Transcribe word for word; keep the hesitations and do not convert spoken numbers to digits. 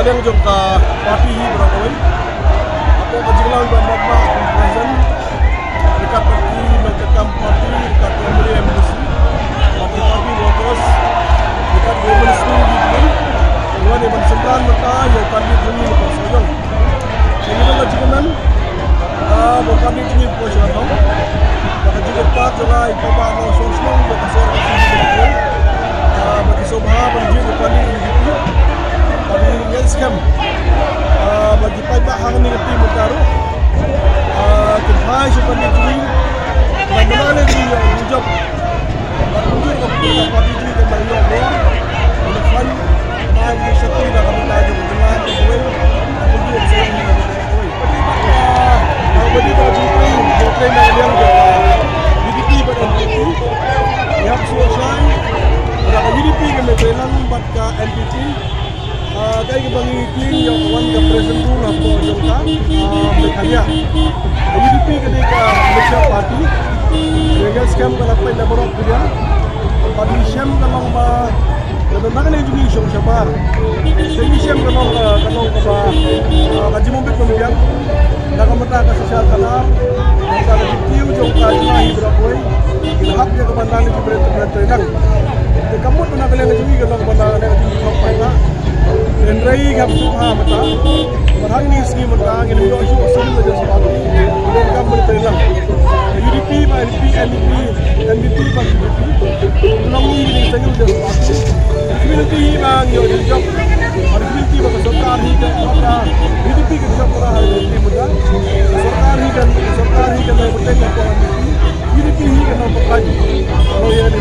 Jong ka party hi baroh kawei. Hapoh ka jinglang ba Mahatma Gandhi, ryngkat ka party, ryngkat ka party, ryngkat ka M L A, M D C, ryngkat ka party workers, ryngkat ka women's wing, ryngkat ka, ïa ban sngewbha mynta ïa u candidate jong ngi, Bah Sohiong. Ngi don ka jingkyrmen, ah, ba u candidate jong ngi u Bah Sohiong. Ba ka jingkyrpad jong nga ïa u paidbah Mawshynrut, jong ka shnong, ah, ba ki sngewbha ban jied ïa u candidate jong ngi. Ba ngin ïa skhem, ah, ba ki paidbah hangne ka ri mynta ruh, ah, kin phai sha u candidate jong ngi. Ba mynta ne jong ngi ïa u jop. Ba kumjuh ka party jong ngi kan ban ïoh bor. Ba ngin phai, ba ngin shakri da ka bynta jong ka jylla kawei. Kumjuh ka jylla kawei. Ah, ba dei ba jingtrei, jingtrei na liang jong ka U D P bad N P P. Ïa ka shuwa shai, ba ka U D P ka mih trei lang bad ka N P P. Ah, kaei kaba ngi kyrpad ïa ka wan ka President rule hapoh jong ka, ah, Meghalaya. Ka U D P ka dei ka mature party. Ïa ka skhem ka la peit na baroh pyrshah. Bad ngi shem ka long ba, ka long ba kane jong ngi shong shabar. Ngi shem ka long, ah, ka long kaba, ah, ka jingmut bit bym biang. Na ka bynta ka social corridor, na ka bynta ka jingkiew jong ka jylla hi baroh kawei. Ngi la hap ïa ka ban dang ïa ki briew, briew trei lang. Te ka mut na ka liang jong ngi ka long ban dang ïa ka jingkiew paidbah. Hynrei ka sngewbha mynta, ba hangne sngi mynta ngin ïoh shuh shuh ka jingpyrshah. Ngin kam briew trei lang. U D P bad N P P, N P P bad U D P. Long ngi ngi sngewbha jingpyrshah. Community hi ba ngi ïoh jingjop. Bad community ba ka sorkar hi ka, ka U D P ka jop ka ha community mynta. Sorkar hi kan, sorkar hi kan, sorkar hi kan, U D P hi kan, sorkar hi kan.